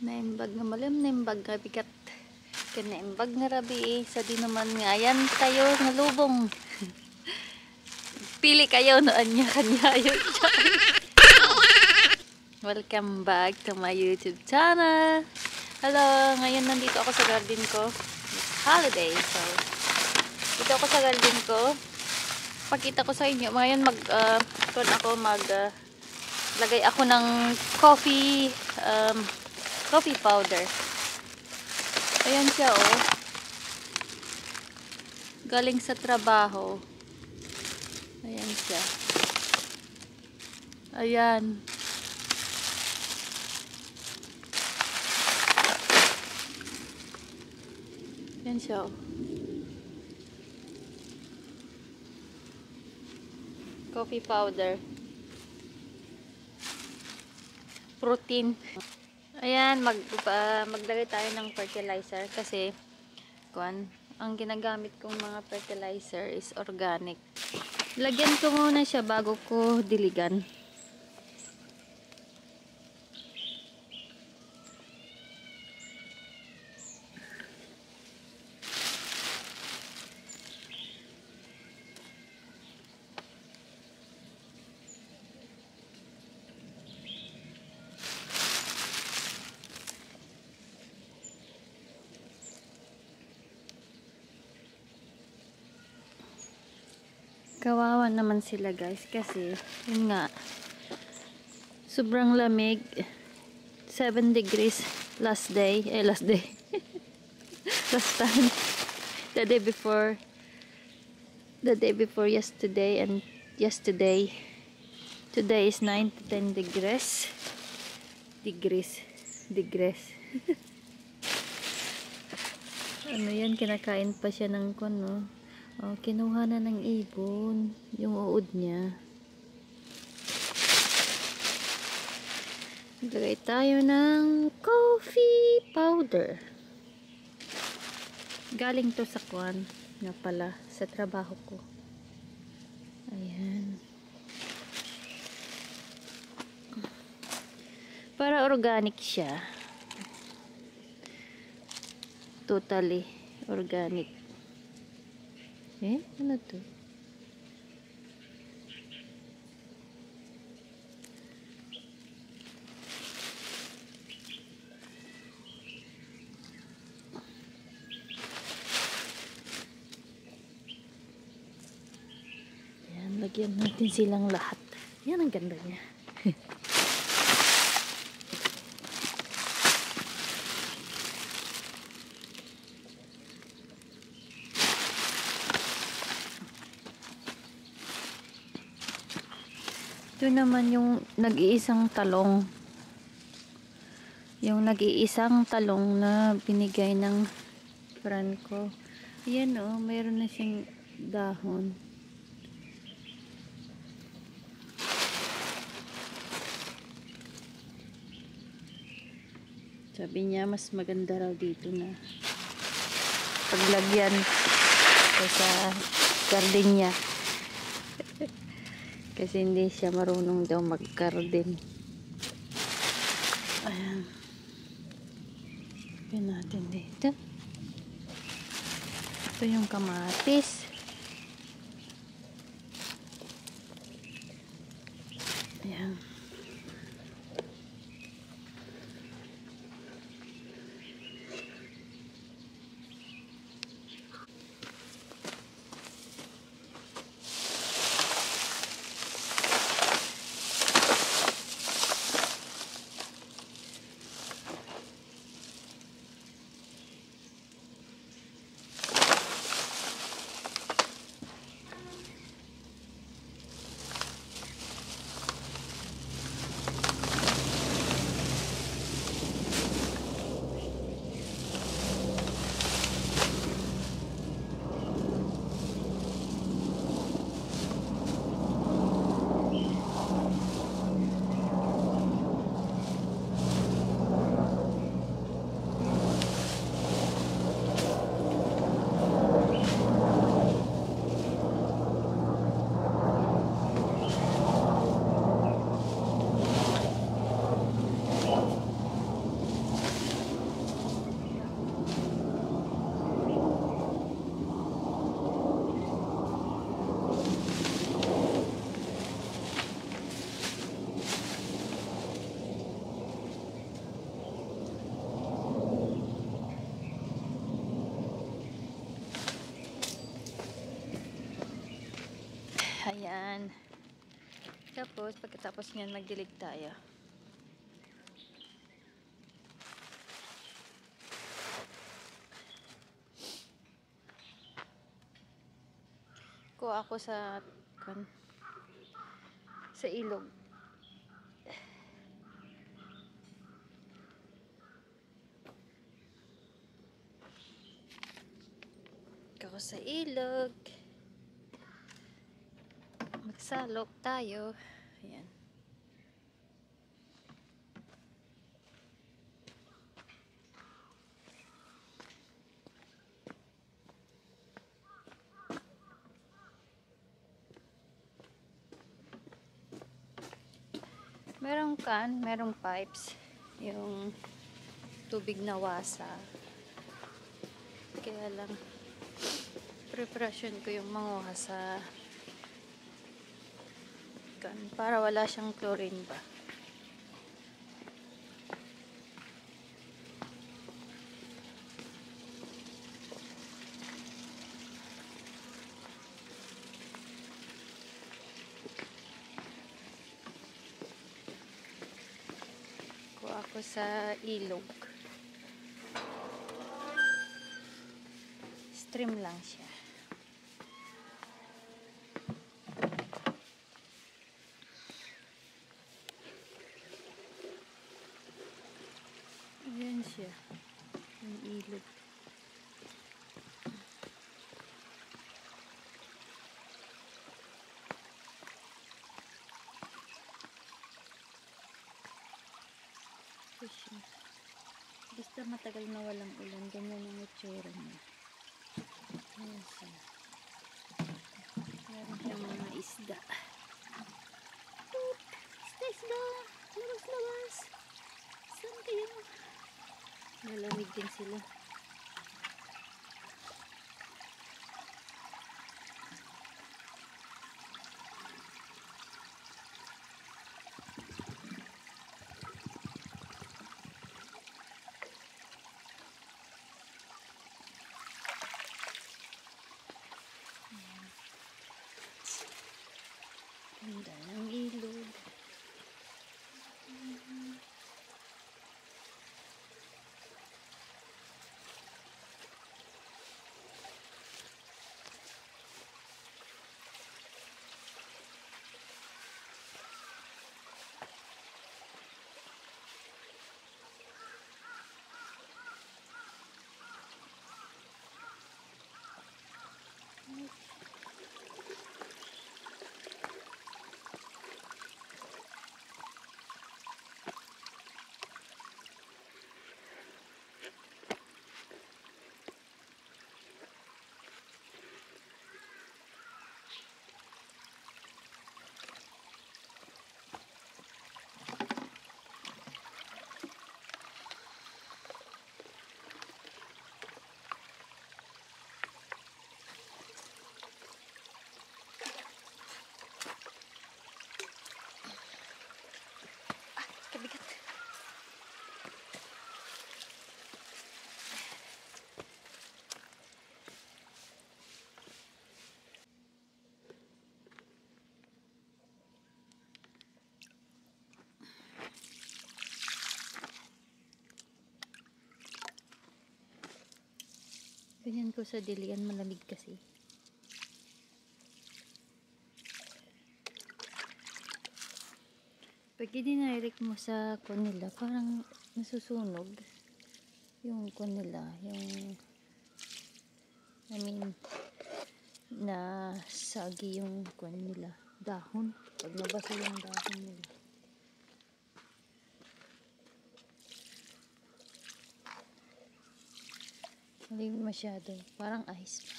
Naimbag nga malam, naimbag nga bigat. Kanaimbag nga rabi sa di naman nga. Yan tayo nga lubong. Pili kayo noon niya kanya yun. Welcome back to my YouTube channel. Hello, ngayon nandito ako sa garden ko. It's holiday, so dito ako sa garden ko. Pakita ko sa inyo. Ngayon lagay ako ng coffee powder. Ayan siya, oh. Galing sa trabaho. Ayan siya. Ayan. Ayan siya, oh. Coffee powder. Protein. Ayan, maglagay tayo ng fertilizer kasi ang ginagamit kong mga fertilizer is organic. Lagyan ko muna siya bago ko diligan. Kawawa naman sila, guys, kasi yun nga, sobrang lamig. 7 degrees last day last time, the day before yesterday, and yesterday, today is 9 to 10 degrees. Ano yan, kinakain pa siya ng kuno. Oh, kinuha na ng ibon yung uod niya. Maglagay tayo ng coffee powder. Galing to sa nga pala sa trabaho ko. Ayan. Para organic siya. Totally organic. Ano to? Ayan, lagyan natin silang lahat. Yan ang ganda niya. Ito naman yung nag-iisang talong. Yung nag-iisang talong na binigay ng friend ko. Ayan, oh, mayroon na siyang dahon. Sabi niya mas maganda raw dito na paglagyan sa garden niya. Kasi hindi siya marunong daw mag-garden. Ayan. Lagyan natin dito. Ito yung kamatis. Ayan. Tapos, pagkatapos nyan, magdilig tayo. Kuha ako sa ilog. Ako sa ilog. Magsalok tayo. Ayan. Merong pipes. Yung tubig na wasa. Kaya lang, preparasyon ko yung manguha sa kan para wala siyang chlorine ba. Kuha ako sa ilog. Stream lang siya. Ayan siya. Yung ilog. Ito siya. Basta matagal na walang ulan, ganyan ang itsura niya. Ayan siya. Meron siyang mga isda. Isda! Labas! Saan kayo? Malamig din sila. Ganda ng ilog. Kabigat. Ganyan ko sa dilian, malamig kasi. Pag dinirect mo sa kon nila, parang nasusunog yung kon nila, yung nasagi yung kon nila, dahon. Pag nabasa yung dahon nila. Hindi masyado, parang ice pa.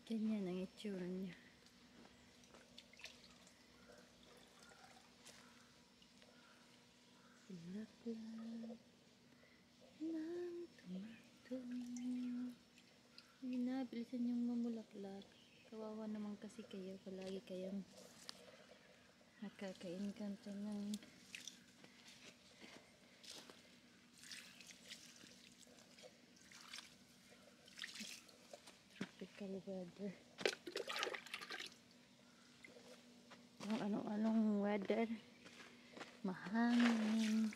Ganyan ang itsura niya. Bulaklak ng tumatong. Bilisan yung mamulaklak. Kawawa naman kasi kayo. Palagi kayong nakakainkanto ng tropical weather. Kung anong weather. Mahangin,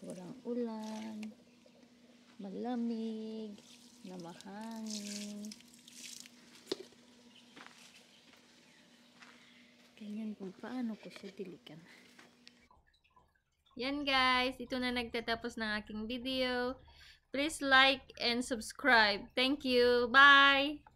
walang ulan, malamig, na mahangin. Ganyan kung paano ko siya diligan. Yan guys, ito na nagtatapos ng aking video. Please like and subscribe. Thank you. Bye!